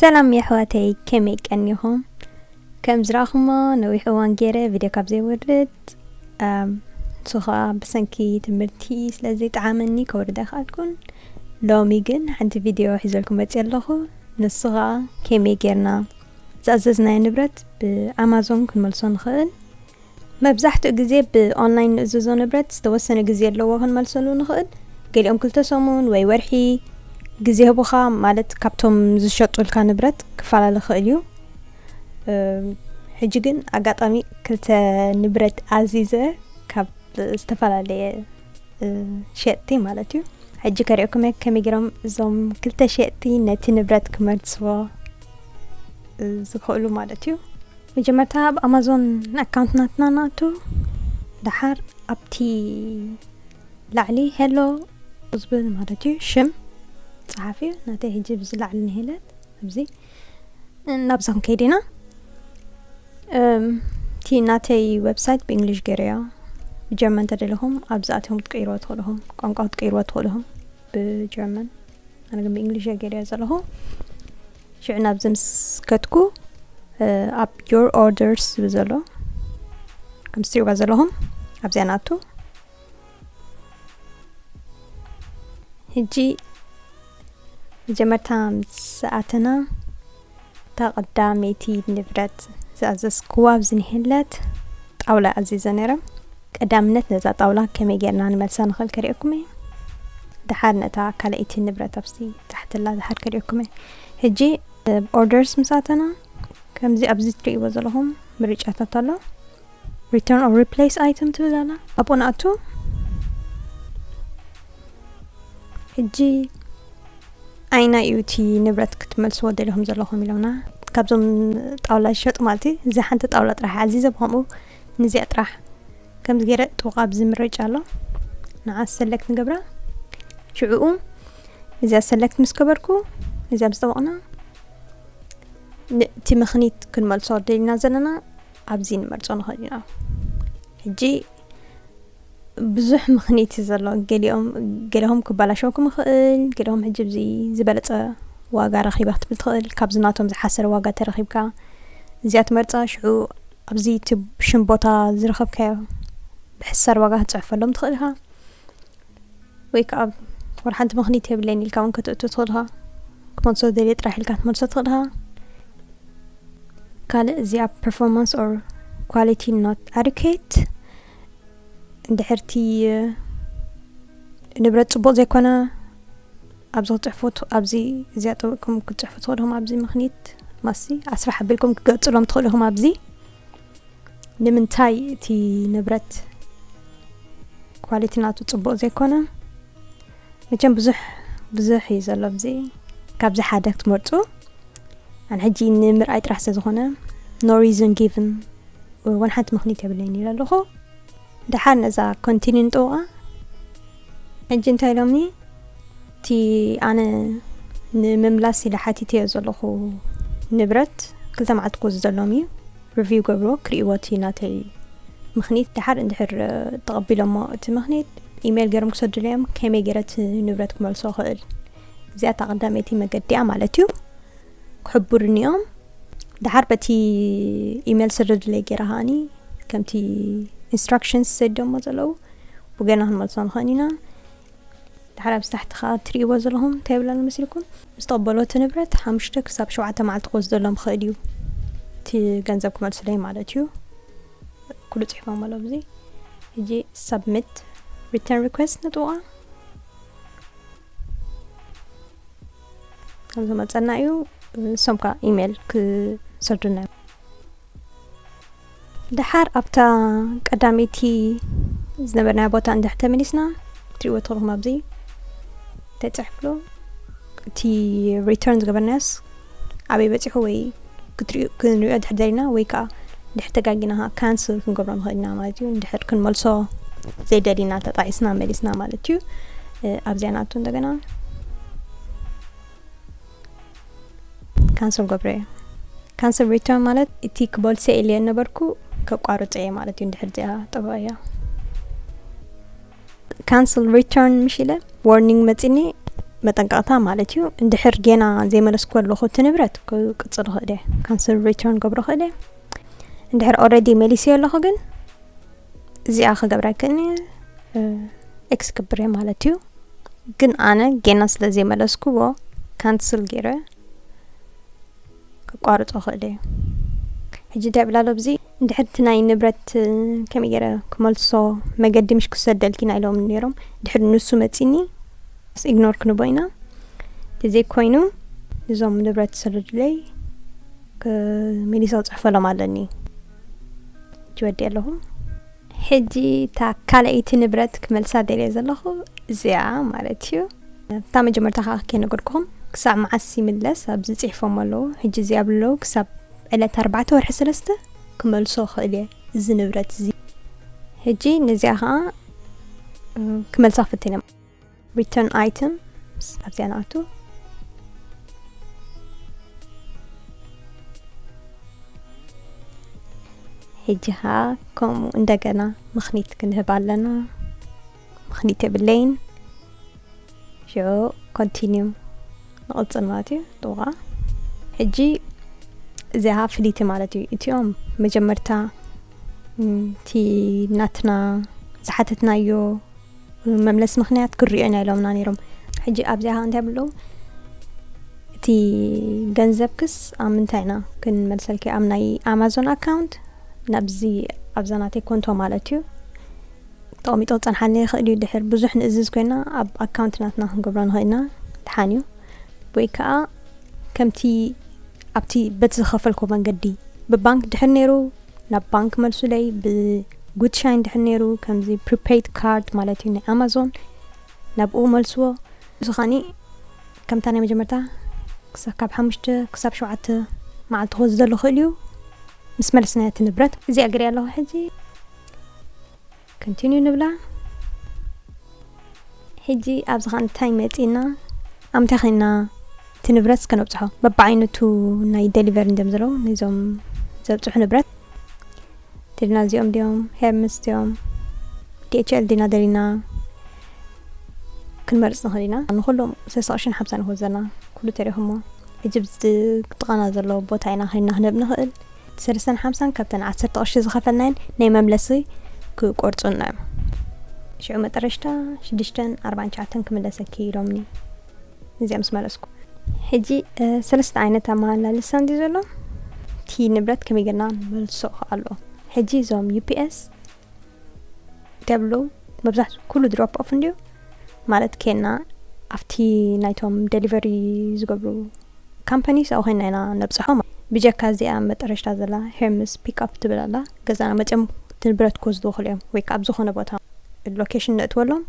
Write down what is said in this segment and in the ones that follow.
ሰላም የሕዋተይ፣ ከመይ ቀኒኹም? ከም ዝረኣኹሞ ነዊሕ እዋን ገይረ ቪድዮ ካብ ዘይወርድ፣ ኣም፣ ንሱ ኸኣ ብሰንኪ ትምህርቲ ስለ ዘይጠዓመኒ ከውርድ ኣይከኣልኩን። ሎሚ ግን ሓንቲ ቪድዮ ሒዘልኩም መፅእ ኣለኹ። ንሱ ኸኣ ከመይ ጌርና ዝኣዘዝናዮ ንብረት ብኣማዞን ክንመልሶ ንኽእል። መብዛሕትኡ ግዜ ብኦንላይን ንእዝዞ ንብረት ዝተወሰነ ግዜ ኣለዎ ክንመልሰሉ ንኽእል። ገሊኦም ክልተ ሰሙን ወይ ወርሒ ግዜ ህቡኻ፣ ማለት ካብቶም ዝሸጡልካ ንብረት ክፈላለ ይኽእል እዩ። እም፣ ሕጂ ግን ኣጋጣሚ ክልተ ንብረት ኣዚዘ ካብ ዝተፈላለየ፣ እ፣ ሸጥቲ ማለት እዩ። ሕጂ ከሪኦኩም እየ ከመይ ገይሮም እዞም ክልተ ሸጥቲ ነቲ ንብረት ክመልስዎ፣ እ፣ ዝኽእሉ ማለት እዩ። መጀመርታ ኣብ ኣማዞን ኣካውንት ናትና ንኣቱ። ደሓር ኣብቲ ላዕሊ ሄሎ ዝብል ማለት እዩ ሽም ጸሓፊ ናተይ ሕጂ ብዚ ላዕሊ ንሄለት ኣብዚ ናብዛ ክንከይድ ኢና። እም፣ እቲ ናተይ ዌብሳይት ብእንግሊሽ ገይረዮ። ብጀርመን እንተደሊኹም ኣብዚ ኣትዮም ክትቅይርዎ ትኽእሉ ኢኹም፣ ቋንቋ ክትቅይርዎ ትኽእሉ ኢኹም ብጀርመን። ኣነ ግን ብእንግሊሽ እየ ገይረዮ ዘለኹ። ሽዑ ናብዚ ምስ ከድኩ፣ እ፣ ኣብ your orders ዝብል ዘሎ ከምዚ ትሪእዋ ዘለኹም ኣብዚኣ ንኣቱ። ሕጂ መጀመርታ ምስ ኣተና እታ ቀዳመይቲ ንብረት ዝኣዘዝክዋ ኣብዚ ንሄለት ጣውላ ኣዚዘ ነይረ። ቀዳምነት ነዛ ጣውላ ከመይ ጌርና ንመልሳ ንኽእል ከርእየኩም እየ። ደሓር ነታ ካልኣይቲ ንብረት ኣብዚ ታሕትላ ደሓር ከርእየኩም እየ። ሕጂ፣ እ፣ ኦርደርስ ምስ ኣተና ከምዚ ኣብዚ ትርእይዎ ዘለኹም ምርጫታት ኣሎ። Return or replace item ትብል ኣላ። ኣብኡ ንኣቱ። ሕጂ ኣይና እዩ እቲ ንብረት ክትመልስዎ ደሊኹም ዘለኹም ኢሎምና። ካብዞም ጣውላ ዝሸጡ ማለት እዩ። እዚ ሓንቲ ጣውላ ጥራሕ ኣዚዘ ብኸምኡ ንዚኣ ጥራሕ ከምዚ ገይረ ጥውቓ ኣብዚ ምርጫ ኣሎ። ንዓ ሰለክት ንገብራ። ሽዕኡ እዚኣ ሰለክት ምስ ገበርኩ፣ እዚኣ ምስ ጠወቕና፣ ን-፣ እቲ ምኽኒት ክንመልሶ ደሊና ዘለና ኣብዚ ንመርጾ ንኽእል ኢና። ሕጂ ብዙሕ ምኽኒት እዩ ዘሎ። ገሊኦም፣ ገሊኦም ክበላሸወኩም ይኽእል፣ ገሊኦም ሕጂ ኣብዚ ዝበለጸ ዋጋ ረኺባ ክትብል ትኽእል። ካብዚ ናቶም ዝሓሰረ ዋጋ ተረኺብካ እዚኣ ትመርጻ፣ ሽዑ ኣብዚ እቲ ሽም ቦታ ዝረኸብካዮ ብሕሳር ዋጋ ክትጽሕፈሎም ትኽእል ኢኻ። ወይ ከዓ ወላ ሓንቲ ምኽኒት የብለይን ኢልካ እውን ከተእቱ ትኽእል ኢኻ። ክመልሶ ዝደልየ ጥራሕ ኢልካ ክትመልሶ ትኽእል ኢኻ። ካልእ እዚኣ performance or quality not adequate፣ እንድሕር እቲ ንብረት ጽቡቕ ዘይኮነ ኣብዚ ክትጽሕፉ ት-፣ ኣብዚ እዚኣ ጥብቅኩም ክትጽሕፉ ትኽእሉ ኢኹም። ኣብዚ ምኽኒት ማሲ ኣስራሕ ኣቢልኩም ክገጽሎም ትኽእሉ ኢኹም። ኣብዚ ንምንታይ እቲ ንብረት ኳሊቲ ናቱ ጽቡቕ ዘይኮነ? መቸም ብዙሕ፣ ብዙሕ እዩ ዘሎ ኣብዚ። ካብዚ ሓደ ክትመርጹ። ኣነ ሕጂ ንምርኣይ ጥራሕ ስለ ዝኾነ፣ no reason given፣ ወላ ሓንቲ ምኽኒት የብለይን ኢለ ኣለኹ። ደሓር ነዛ ኮንቲኒ ንጥውቓ። ሕጂ እንታይ ኢሎምኒ? እቲ ኣነ ንምምላስ ኢለ ሓቲተዮ ዘለኹ ንብረት ክልተ መዓልቲ ክወስድ ዘሎም እዩ። ሪቪው ገብርዎ፣ ክርእይዎ እቲ ናተይ ምኽኒት። ደሓር እንድሕር ተቐቢሎሞ እቲ ምኽኒት፣ ኢሜይል ገይሮም ክሰዱለይ እዮም ከመይ ገይረ እቲ ንብረት ክመልሶ እኽእል። እዚኣ እታ ቀዳመይቲ መገዲ እያ ማለት እዩ። ክሕብሩኒ እዮም። ደሓር በቲ ኢሜይል ሰደዱለይ ገይረ ከኣኒ ከምቲ ኢንስትራክሽንስ ሰዲዶሞ ዘለዉ ብገና ክንመልሶ ንኽእል ኢና። ደሓር ኣብዚ ታሕቲ ከኣ እትርእይዎ ዘለኹም እንታይ ይብል ኣሎ መሲልኩም? ምስ ተቐበሎ እቲ ንብረት ሓሙሽተ ክሳብ ሸውዓተ መዓልቲ ክወስደሎም ይኽእል እዩ፣ እቲ ገንዘብ ክመልሱለይ ማለት እዩ። ኩሉ ጽሒፎም ኣሎ ኣብዚ። ሕጂ ሳብሚት ሪተርን ሪኩዌስት ንጥውቓ። ከም ዝመጸና እዩ። ንሶም ከኣ ኢሜይል ክሰዱልና እዮም። ደሓር ኣብታ ቀዳመይቲ ዝነበርናዮ ቦታ እንድሕር ተመሊስና፣ ክትርእይዎ ትኽእሉ ኢኹም። ኣብዚ ተጻሒፉ ኣሎ። እቲ ሪተርን ዝገበርናዮስ ኣበይ በጺሑ ወይ ክትርእዩ፣ ክንርእዮ እንድሕር ደሊና ወይ ከኣ እንድሕር ተጋጊና ከኣ ካንስል ክንገብሮ ንኽእል ኢና ማለት እዩ። እንድሕር ክንመልሶ ዘይደሊና ተጣዒስና መሊስና ማለት እዩ። እ፣ ኣብዚኣ ንኣቱ እንደገና። ካንስል ገብረ እየ። ካንስል ሪተርን ማለት እቲ ክመልሶ ኢለ ዝነበርኩ ከቋርጾ እየ ማለት እዩ፣ እንድሕር እዚኣ ጠበቐያ። ካንስል ሪተርን ምሽ ኢለ ዋርኒንግ መጺኒ፣ መጠንቀቕታ ማለት እዩ። እንድሕር ጌና ዘይመለስኩ ኣለኹ እቲ ንብረት ክቅጽል ይኽእል እየ፣ ካንስል ሪተርን ገብሮ ይኽእል እየ። እንድሕር ኦልሬዲ መሊስዮ ኣለኹ ግን እዚኣ ክገብራ ይክእልኒ፣ ኤክስ ክብር እየ ማለት እዩ። ግን ኣነ ጌና ስለ ዘይመለስኩዎ ካንስል ገይረ ከቋርጾ ክእል እየ። ሕጂ እንታይ ብላ ኣሎ ኣብዚ፣ እንድሕር እቲ ናይ ንብረት ከመይ ገይረ ክመልሶ መገዲ ምሽ ክሰደልኪ ና ኢሎም ነይሮም። ድሕሪ ንሱ መጺኒ ኢግኖር ክንቦ ኢና። ተዘይኮይኑ እዞም ንብረት ዝሰደዱለይ መሊሰ ክጽሕፈሎም ኣለኒ። ሕጂ ወዲ ኣለኹ። ሕጂ እታ ካልኣይቲ ንብረት ክመልሳ ደልየ ዘለኹ እዚኣ ማለት እዩ። እታ መጀመርታ ከዓ ከይነገርኩኹም ክሳብ መዓስ ይምለስ ኣብዚ ጽሒፎም ኣለዉ። ሕጂ እዚኣ ብለው ክሳብ ዕለት ኣርባዕተ ወርሒ ሰለስተ ክመልሶ ክእል እየ እዚ ንብረት እዚ። ሕጂ ነዚኣ ከዓ ክመልሳ ክፍትን እየ። ሪተርን ኣይተም ኣብዚኣ ንኣቱ። ሕጂ ኸዓ ከምኡ እንደገና ምኽኒት ክንህብ ኣለና። ምኽኒት የብለይን። ሽዑ ኮንቲኒው ንቕጽል ማለት እዩ። ጥውቓ ሕጂ እዚኣ ፍልይቲ ማለት እዩ። እቲኦም መጀመርታ እቲ ናትና ዝሓተትናዮ መምለሲ ምኽንያት ክርእዮ ኢና ኢሎምና ነይሮም። ሕጂ ኣብዚኣ እንታይ ብለው፣ እቲ ገንዘብክስ ኣብ ምንታይ ኢና ክንመልሰልኪ? ኣብ ናይ ኣማዞን ኣካውንት ናብዚ ኣብዛ ናተይ ኮንቶ ማለት እዩ። ተቐሚጦ ክጸንሓልና ይኽእል እዩ። ድሕር ብዙሕ ንእዝዝ ኮይና ኣብ ኣካውንት ናትና ክንገብሮ ንኽእል ኢና። ድሓን እዩ። ወይ ከዓ ከምቲ ኣብቲ በቲ ዝኸፈልኮ መንገዲ ብባንክ ድሕር ነይሩ ናብ ባንክ መልሱለይ፣ ብጉድሻይን ድሕር ነይሩ ከምዚ ፕሪፔይድ ካርድ ማለት እዩ ናይ ኣማዞን ናብኡ መልስዎ። እዚ ኸኒ ከምታ ናይ መጀመርታ ክሳ- ካብ ሓሙሽተ ክሳብ ሸውዓተ መዓልቲ ክወስደሉ ክእል እዩ ምስ መለስናዮ እቲ ንብረት። እዚኣ ገይረ ኣለኹ ሕጂ። ኮንቲኒው ንብላ። ሕጂ ኣብዚ ኸዓ እንታይ መጺና፣ ኣብ ምንታይ ኸይና እቲ ንብረት እስከ ነብጽሖ። በብዓይነቱ ናይ ደሊቨሪ እንድዮም ዘለዉ፣ ነዞም ዘብጽሑ ንብረት። ደሊና እዚኦም ድዮም፣ ሄርምስ ድዮም፣ ዲ ኤች ኤል ዲና ደሊና ክንመርጽ ንኽእል ኢና። ንኹሎም ሰለስተ ቅርሽን ሓምሳን ንኽወዘና ኩሉ ተሪኹሞ። ሕጂ ብዚ ጥቓና ዘሎ ቦታ ኢና ኸይና ክንህብ ንኽእል። ሰለስተን ሓምሳን ካብተን ዓሰርተ ቅርሺ ዝኸፈልናየን ናይ መምለሲ ክቆርጹና እዮም። ሽዑ መጠረሽታ ሽዱሽተን ኣርባዓን ትሽዓተን ክምለሰኪ ኢሎምኒ። እዚኣ ምስ መለስኩ። ሕጂ፣ እ፣ ሰለስተ ዓይነት ኣመላልሳ እንድዩ ዘሎ። እቲ ንብረት ከመይ ጌርና ንመልሶ ኣሎ። ሕጂ እዞም ዩ ፒ ኤስ ተብሉ መብዛሕትኡ ኩሉ ድሮፕ ኦፍ እንድዩ። ማለት ኬና ኣብቲ ናይቶም ደሊቨሪ ዝገብሩ ካምፓኒ ኣብኡ ኮይና ኢና ነብጽሖም። ብጀካ እዚኣ መጠረሽታ ዘላ ሄርምስ ፒክ ኣፕ ትብል ኣላ። ገዛና መጽዮም እቲ ንብረት ክወስድዎ ክእሉ እዮም። ወይ ከዓ ኣብ ዝኾነ ቦታ ሎኬሽን ነእትወሎም።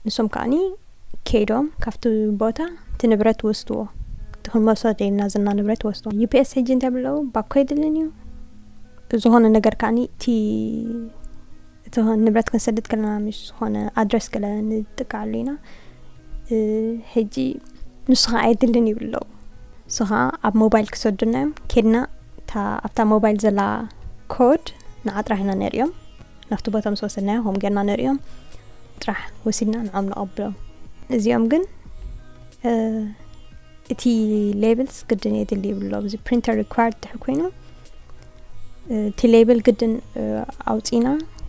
ንሶም ከዓኒ ከይዶም ካብቲ ቦታ እቲ ንብረት ወስድዎ። እቲ ክንመልሶ ደሊና ዝና ንብረት ወስድዎ። ዩ ፒ ኤስ ሕጂ እንታይ ብለው ባኮ የድልን እዩ። ዝኾነ ነገር ከዓኒ እቲ፣ እቲ ንብረት ክንሰድድ ከለና ምስ ዝኾነ ኣድረስ ገለ ንጥቀዓሉ ኢና። እ፣ ሕጂ ንሱ ኸዓ የድልን ይብለው። ንሱ ኸዓ ኣብ ሞባይል ክሰዱና እዮም። ኬድና እታ፣ ኣብታ ሞባይል ዘላ ኮድ ንዓ ጥራሕ ኢና ነርእዮም። ናብቲ ቦታ ምስ ወሰድናዮ፣ ከምኡ ጌርና ነርእዮም። ጥራሕ ወሲድና ንዖም ነቐብሎም። እዚኦም ግን፣ እ፣ እቲ ሌብልስ ግድን የድሊ ይብሎ። እዚ ፕሪንተር ሪኳየርድ ድሕር ኮይኑ፣ እ፣ እቲ ሌብል ግድን፣ እ፣ ኣውጺና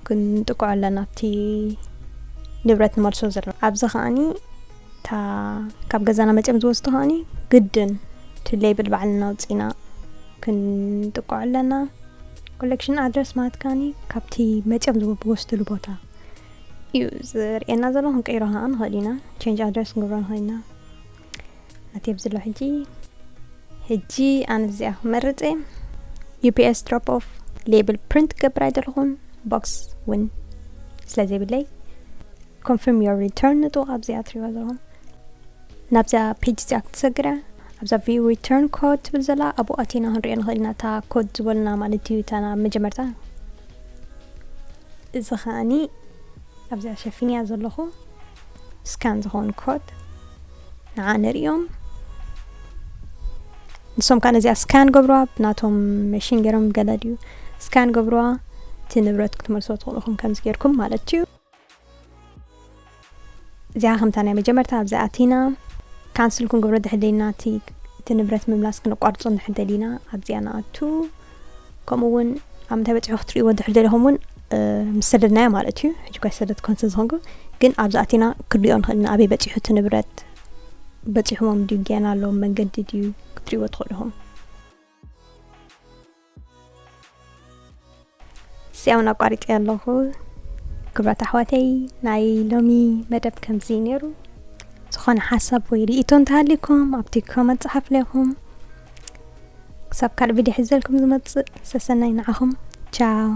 ክንጥቅዖ ኣለና፣ ኣብቲ ንብረት ንመልሶ ዘለና። ኣብዚ ከኣኒ እታ ካብ ገዛና መጺኦም ዝወስዱ ከኣኒ ግድን እቲ ሌብል ባዕልና ኣውጺና ክንጥቅዖ ኣለና። ኮሌክሽን ኣድረስ ማለት ከኣኒ ካብቲ መጺኦም ዝወስድሉ ቦታ እዩ ዘርእየና ዘሎ። ክንቀይሮ ከኣ ንኽእል ኢና። ቼንጅ ኣድረስ ክንገብሮ ንኽእል ኢና። ናተይ ኣብዚ ኣሎ ሕጂ። ሕጂ ኣነ እዚኣ ክመርጽ እየ። ዩ ፒ ኤስ ድሮፕ ኦፍ ሌብል ፕሪንት ክገብር ኣይደለኹን። ቦክስ እውን ስለ ዘይብለይ። ኮንፊርም ዮር ሪተርን ንጥውቕ ኣብዚኣ ትሪእዋ ዘለኹም። ናብዛ ፔጅ እዚኣ ክትሰግር እያ። ኣብዛ ቪው ሪተርን ኮድ ትብል ዘላ ኣብኡ ኣቲና ክንሪኦ ንኽእል ኢና። እታ ኮድ ዝበልና ማለት እዩ፣ እታ ናብ መጀመርታ። እዚ ከኣኒ ኣብዚኣ ሸፊንያ ዘለኹ ስካን ዝኾን ኮድ ንዓ ንሪኦም። ንሶም ከኣ ነዚኣ ስካን ገብርዋ፣ ብናቶም መሽን ገይሮም ገለ ድዩ ስካን ገብርዋ፣ እቲ ንብረት ክትመልስዎ ትኽእሉ ኢኹም ከምዚ ጌርኩም ማለት እዩ። እዚኣ ከምታ ናይ መጀመርታ ኣብዚ ኣቲና ካንስል ክንገብሮ ድሕር ደሊና እቲ እቲ ንብረት ምምላስ ክንቋርጾ እንድሕር ደሊና ኣብዚኣ ንኣቱ። ከምኡ እውን ኣብ ምንታይ በፂሑ ክትሪእዎ ድሕር ደሊኹም እውን ምስ ሰደድናዮ ማለት እዩ። ሕጂ እኳ ሰደድኩ እንተ ዝኾንኩ ግን ኣብዚ ኣቲና ክንሪኦ ንኽእል ኢና ኣበይ በፂሑ እቲ ንብረት፣ በፂሑዎም ድዩ፣ ጌና ኣለዎም መንገዲ ድዩ፣ ክትሪእዎ ትኽእሉ ኢኹም። እዚኣ እውን ኣቋሪፀ ኣለኹ። ክብራት ኣሕዋተይ፣ ናይ ሎሚ መደብ ከምዚ ነይሩ። ዝኾነ ሓሳብ ወይ ርእይቶ እንተሃልዩኩም ኣብቲ ኮመንት ጸሓፉለይ ኢኹም። ክሳብ ካልእ ቪድዮ ሒዘልኩም ዝመጽእ ሰሰናይ ንዓኹም። ቻው።